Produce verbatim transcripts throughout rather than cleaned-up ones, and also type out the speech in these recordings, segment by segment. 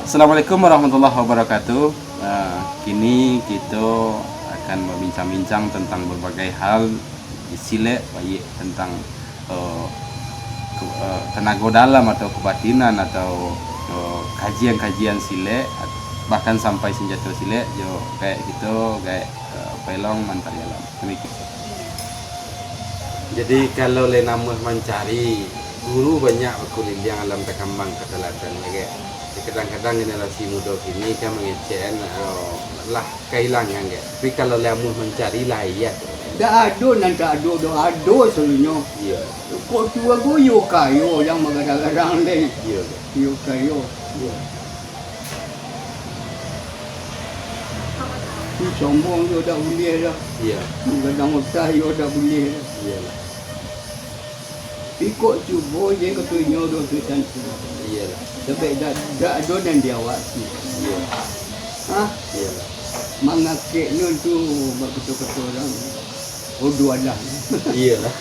Assalamualaikum warahmatullahi wabarakatuh. Ah, kini kito akan babincang-bincang tantang barbagai hal di silek, baiak tantang, eh, ke-, eh, tanago dalam atau kabatinan atau, eh, kajian-kajian silek, at-, bahkan sampai sanjato silek, jo gaek kito, gaek, eh, Pailong Mantari Alam. Demikian. Jadi, kalau lai namuah mancari, guru banyak bakuliliang alam takambang ka teladan, yo, Gek. Ya, kadang-kadang generasi mudo kini kan mangecek, kan, oh, lah kahilangan, Gek. Tapi kalau lai namuah mancari, lah, iyo. Dak ado nan dak ado doh, ado saluruhnyo. Iyo. Kok tuo ko yo kayo, jan bagadang-gadang lai. Iyo, Gek. Yo kayo. Iyo. Tu sombong yo dak buliah doh. Iyo. Gadang utah yo dak buliah doh. Iyolah. Iko cubo je kato inyo doh tu santi. Iyolah. Sampai dak, dak ado nan di awak tu. Iyo. Hah? Iyolah. Mangakeknyo tu bak kato-kato urang. Bodoh alah. Iyolah.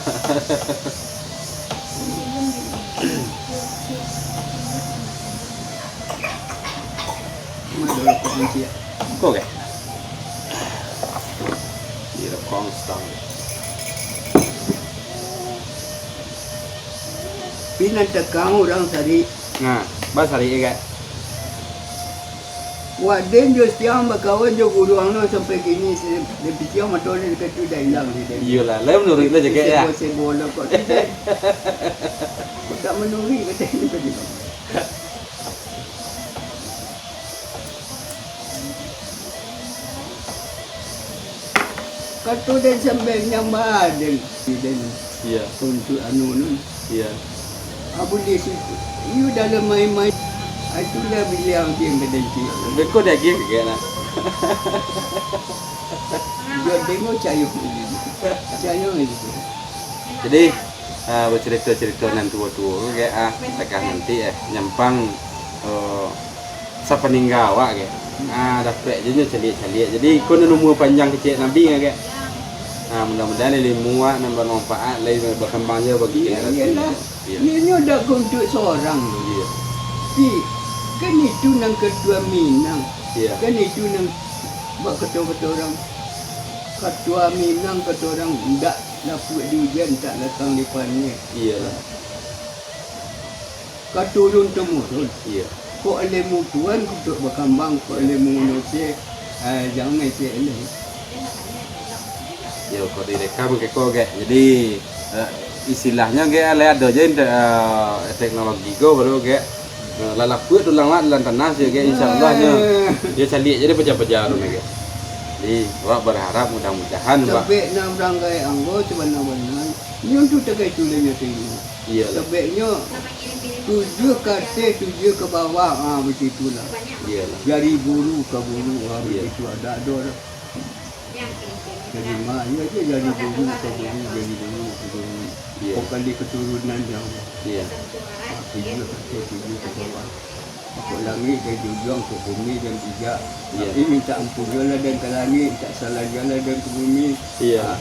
Ko, Gek? Di rekong stang. Pi nan takang urang sarik. Nah, ba sarik, Gek. Wak den jo Siang bakawan jo guruang no sampai kini, si, den pitiang mato den ka tu dak ilang di den. Iyolah, lai manuruik lah, Gek, yo. Sebo-sebo lo kok tu, den. Kok dak manuruik, kato den tadi. Kato den sampai nyambah den, den. Iyo. Untuak anu nun. Iyo. Ah, buliah situ. Iyo dalam main-main. Ah, itulah biliang tu nan ka den cik. Beko daging, Gek, nah. Iyo, den cayo. Cayo itu. Jadi, ah, bacarito-carito nan tuo-tuo, Gek, ah, takah nanti, eh, nyampang, eh, sapaningga awak, Gek. Ah, dapek je nyo caliak-caliak. Jadi, iko nan umua panjang kecek Nabi, Gek. Ah, mudah-mudahan ilmu awak nan bamanfaat, lai bakambang je bagi generasi. Iyolah. Iyo. Inyo dak ka untuak surang. Iyo. Tapi, kan itu nan katua Minang. Iyo. Kan itu nan bak kato-kato urang. Katua Minang, kato urang, ndak lapuak di ujan, tak latang di paniang. Iyolah. Ka turun-tumurun. Iyo. Kok ilmu tuan untuak bakambang, kok ilmu manusia, ah, jangan ecek lai. Yo, kok direkam keko, Gek. Jadi, eh, istilahnyo, Gek, lai ado je inte-, eh, teknologi ko baru, Gek. Eh, lah lapuak tulang awak dalam tanah, Gek, insyaallah nyo. Eh. Yo caliak jadi paja-paja tu, Gek. Jadi, awak berharap mudah-mudahan, Pak. Sampai nan urang gaek anggo sabana-bana, nyo tu takai tulangnyo tadi. Iyolah. Sababnyo tujuah ka ateh, tujuah ka bawah, ha, baitu lah. Iyolah. Jari bulu ka bulu, ha, baitu, dak ado doh. Jadi, ma-, iyo se jari bulu ka bulu, jari bulu ka bulu. Iyo. Kok kali katurunan nyo. Iyo. Ha, tujuah ka ateh, tujuah ka bawah. Kok langik dari ujung, kok bumi dari bijak. Iyo. Tapi mintak ampun juo lah den ka langik, mintak salah juo lah den ka bumi. Iyo. Ha.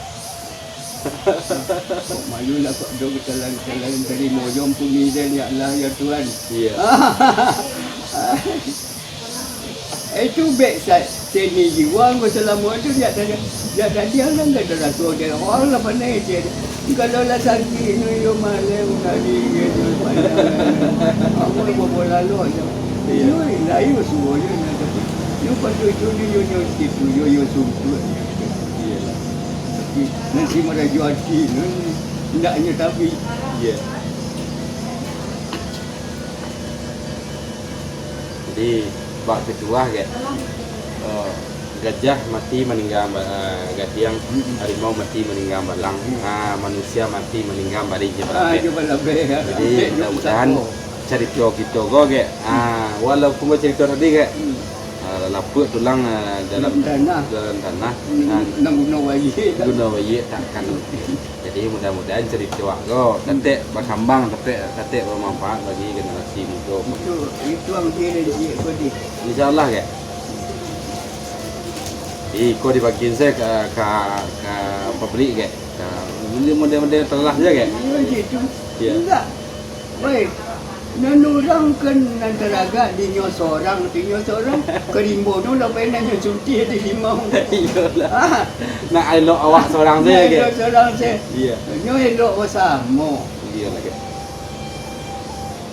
Kok malu lah kok do kesalahan-kesalahan dari mojong bumi den, ya Allah, ya Tuhan. Iyo. Eh, itu bek sa-, seni jiwa ko salamo tu, jak tadi, jak tadi, alah, ndak ado raso dek awak lah, pandai je. Kalau lah sakik, nu yo maleh, tadi, yo, yo, pandai. Awak bobo lalok je. Iyo. Yo, layu suruh yo, nak tapi. Yo, patut tu, yo, yo, situ, yo, yo, suntuk, yo. Iyolah. Tapi, nanti marajo ati, nu, ndaknyo tabik. Iyo. Jadi, bak pituah, Gek. Eh, gajah mati maningga ba-, eh, gatiang, harimau mati maningga balang, ah, manusia mati maningga barih jo balabeh. Ah, jo balabeh, ya. Jadi, mudah-mudahan carito kito ko, Gek. Ah, walaupun bacarito tadi, Gek. Ah, lapuak tulang, ah, dalam tanah. Dalam tanah. Nan, ah, nan guno wayik. Guno wayik takkan. Jadi, mudah-mudahan carito awak ko katek bakambang, katek, katek bamanfaat bagi generasi mudo. Itu, itu ang kira di ko di. Insyaallah, Gek. Iko dibagian sajo ka, ka, ka pabrik, Gek. Ka model-model telah sajo, Gek. Iyo, gitu. Iyo. Indak. Woi, Nan urang kan nan taragak dinyo sorang, dinyo sorang, ka rimbo no lah pai nan nyo suntiah di limau. Iyolah. Ah. Nak elok awak sorang sajo, Nak elok sorang sajo. Iya. Nyo elok basamo. Iyolah, Kak.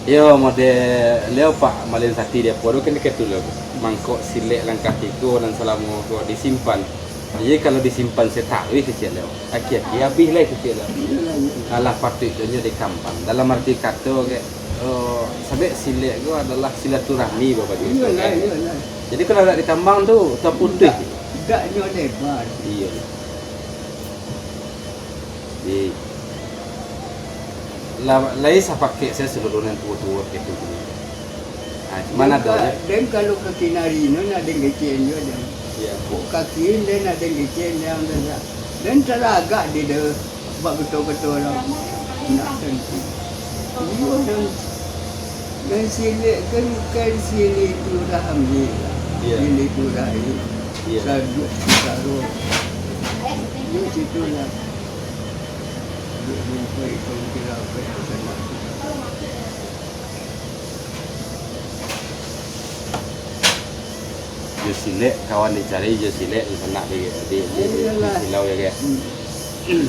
Yo, model Leo Pak Malin Sati dia poro kan dekat tu lo. Mangkok silek langkah tigo nan salamo ko disimpan. Jadi, kalau disimpan sataruih kecek Leo. Aki-aki abih lai kecek Leo. Alah, patuik tu nyo dikambang. Dalam arti kato, kek, oh, sabab silek tu adalah silaturahmi, Bapak Ibu, Iyolah, kan? Iyolah. Jadi, kalau dak dikambang tu, taputuih. Dak, dak nyo lebar. Iya. Jadi, la-, lai sapakek sajo saluruah nan tuo-tuo kek tu. Ha, cuman ado ka-, je. Den kalau ka kinari no, nak den kecek juo den. Iya. Kok kaki den nak den kecek den, den, den taragak di de, bak keto-keto lah. Nak den. Iyo, den. Dan silek kan, kan silaturahmi lah. Iya. Silaturahmi. Iya. Saduak sasaro. Di situ lah. Duk jumpa ikam kira apa yang salah. Jo silek kawan dicari, jo silek sanak di, di, di, di, Iyalah. Di silau ya, kek. Hmm.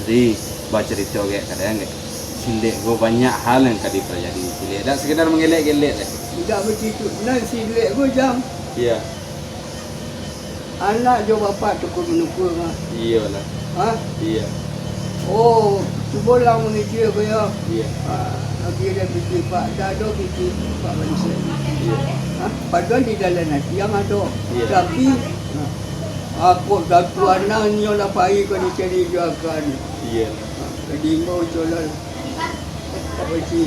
Jadi, bacarito, kek, kadang, kek, silek ko banyak hal yang ka dipelajari. Silek dak sekedar manggelek-gelek, kek. Dak bagitu. Nan silek ko, Jang. Iya. Anak jo bapak tukua-manukua mah. Iyolah. Ha? Iya. Oh, cubo lah mangecek ko yo. Iya. Ha, lagi ado piti, Pak. Dak ado piti, Pak, manusia. Iya. Ha? Padahal di dalam hati yang ado. Iya. Tapi, ha, kok datuak anang nyo lah pai ko dicari jo akan. Iya. Ha, jadi imbau colah. Pak Haji,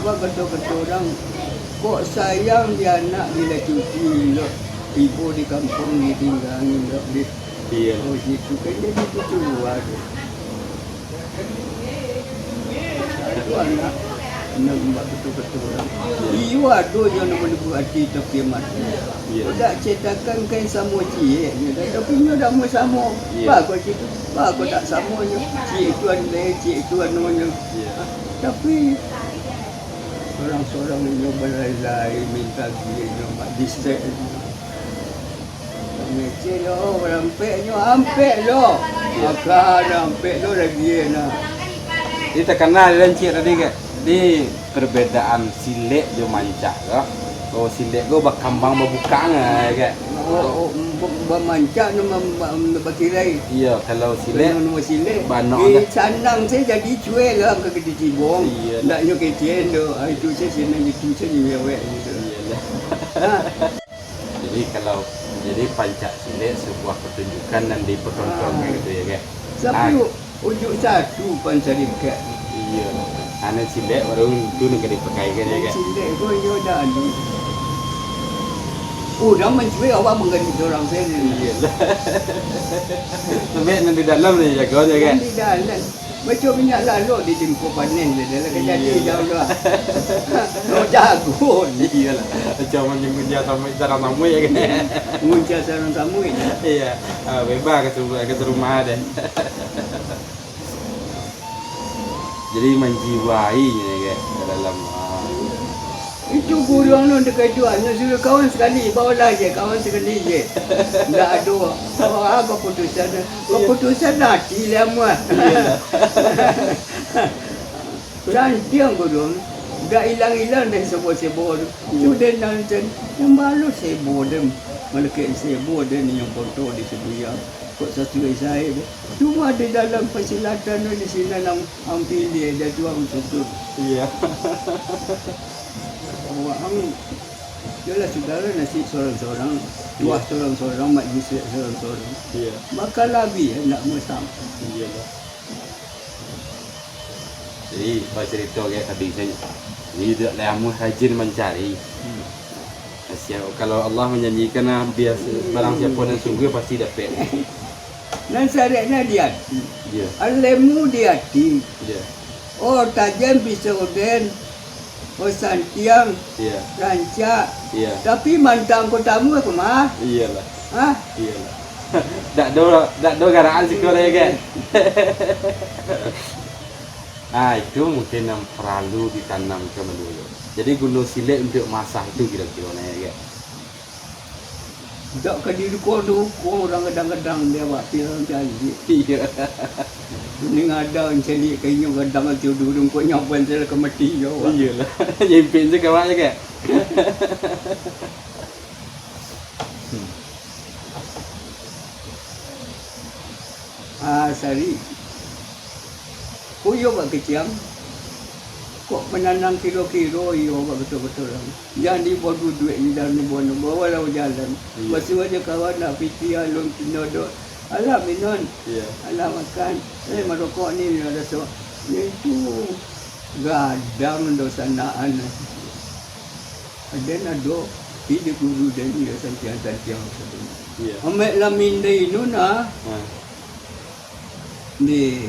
bak kato-kato urang, kok sayang di anak bila cuti, lo tibo di kampuang, ditinggangi, lo di Iya. Oh, situ kan jadi ketua tu. Satu anak, nak buat betul-betul orang. Iyo, ado yang nak menegur hati tapi mati. Iya. Kau dak cetakan kain samo ciek nyo dah, tapi nyo dak mau samo. Iya. Bagus itu, bagus tak samo nyo. Ciek itu anu, ciek itu anu nyo. Iya. Tapi orang-orang nyo balai-lai minta duit nyo, mak disek. Mangecek lo, rampek nyo, ampek lo. Makan, ampek lo lagi, nah. Jadi takana di lancik tadi, kek, di perbedaan silek jo mancak ko. Oh, silek ko bakambang babukak, kek. Oh, oh, ba-, bamancak no, mam-, mam-, batirai. Iya, kalau silek, Kalau namo silek, banok di dah. Sanang se jadi cuek lah, ka kecibong. Iya. Ndak nyo kecek do. Ah, itu se senang, itu se nyewek gitu. Iya lah. Nah. Jadi, kalau, jadi pancak silek sebuah pertunjukan nan dipertontonkan Ah. gitu ya, kek? Tapi Ah. u-, ujuk satu pan sarikek. Iya. Anak silek baru tu nan ka dipakaikan ya, kek? Silek ko iyo dah anu. Urang mancuek awak manggaduik urang sajo. Iya lah. Sampai nan di dalam ni jago je, kek? Nan di dalam. Macam minyak lalok ditimpo panen je, dah lah ka jadi Iya. dah udah. Lo jago ni. Iyalah. Macam munyiah sarang samuik, sarang samuik ya kan? Munyiah sarang samuik. Iya. Ah, bebas ka seru-, ka serumah deh. Jadi manjiwai ni kan, ka dalam. Ah. Itu guruang tu takajuak, nyo suruh kawan sakali, baolah je, kawan sakali je. Ndak ado, oh, ah, kaputusan, Iya. kaputusan ati lah amuah. Iyalah. Santiang guruang, ndak ilang-ilang dari sebo-sebo tu. Iya. Sudah nan sen, nan balu sebo den, malakek sebo den yang foto di Sibuya. Kok sasuai sae tu. Cuma di dalam persilatan tu di sinan am-, ampili aja tu, am, satu. Iya. Awak am, yolah, saudara nasi sorang-sorang, tuah Iya. sorang-sorang, majlis sorang-sorang. Iya. Bakal habis, ndak musam. Iyalah. Jadi, bacarito kayak tadi saja. Jadi, dak lai amuah rajin mancari. Hmm. Siap, kalau Allah menjanjikan, ah, biasa, barang siapa nan sungguh pasti dapek. Nan sarekna di ati. Iya. Alemu di ati. Iya. Oh, tajam pisau den. Oh, santiang. Iya. Rancak. Iya. Tapi mantang ko tamu ka mah. Iyalah. Hah? Iyalah. Dak do, dak do garaan siko lai, kan? Ah, itu mungkin yang perlu ditanamkan dulu. Jadi guno silek untuk masak itu kira-kira nyo, ya. Dak ka diduko-duko urang gadang-gadang di awak pian caliak. Iyo. Mending ada caliak ka inyo gadang ati dulu, kok nyaban salah ka mati jo awak. Iyolah. Nyimpin tu ka awak je, Kak. Hmm. Ah, Sari. Ko iyo bak kiciang. Kok mananang kiro-kiro iyo bak batua-batua lah. Jan dibawa duduak, jan dibawa, bawa lah jalan. Iyo. Basuo aja kawan nak pitih alun pino do. Alah minun. Iyo. Alah makan. Eh, iyo. Marokok ni, minun raso. Yo itu gadang do sanaan. Aden ado, tapi di guru den iyo santiang-santiang. Iyo. Amek lamin dai nu nah. Ha. Di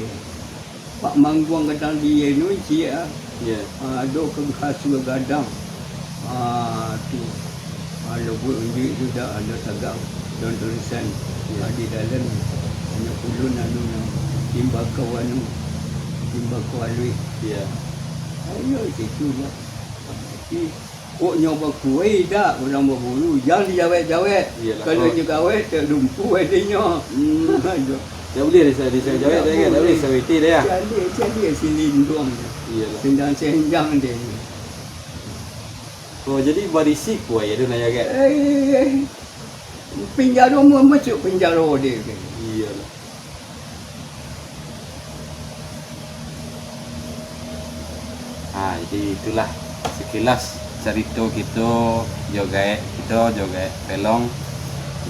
Pak Mangguang gadang di anu ciek ah. Iyo. Ah, ado ka kasua gadang. Ah, tu. Ah, lobuik unjuik tu dah ado tagang. Daun tulisan. Iyo. Ah, di dalam. Hanyo kulun anu nah. Timbakau anu. Timbakau aluih. Iyo. Ayo situ lah. Tapi Kok nyo bakuai dak urang baburu, jan dijawek-jawek. Iyolah, kalau oh. Nyo gawek, talumpuah dinyo. Hmm. Aduh. Dak buliah di, di, dijawek dak, dak buliah sawiti dah, ya? Caliak, caliak si linduang. Iyolah. Senjang-senjang deh. Oh, jadi barisi kuai ado nak jawek? Eh, penjaro, mau masuk penjaro deh. Iyolah. Ha, jadi itulah sekilas carito kito jo gaek kito, jo gaek Pelong.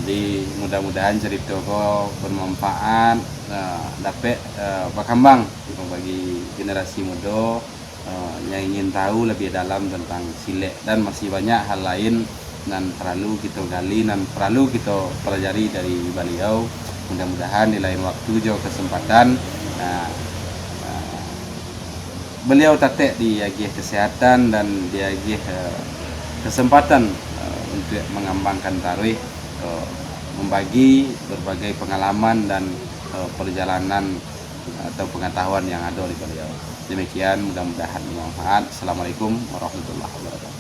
Jadi mudah-mudahan carito ko bermanfaat, eh, dapek, eh, bakambang bagi generasi mudo, eh, yang ingin tahu lebih dalam tentang silek, dan masih banyak hal lain nan paralu kito gali, nan paralu kito pelajari dari baliau. Mudah-mudahan di lain waktu jo kesempatan, ah, ah, baliau tatek diagiah kesehatan dan diagiah, eh, kesempatan, eh, untuk mengambangkan taruih, eh, membagi berbagai pengalaman dan, eh, perjalanan atau pengetahuan yang ada di baliau. Demikian, mudah-mudahan bermanfaat. Assalamualaikum warahmatullahi wabarakatuh.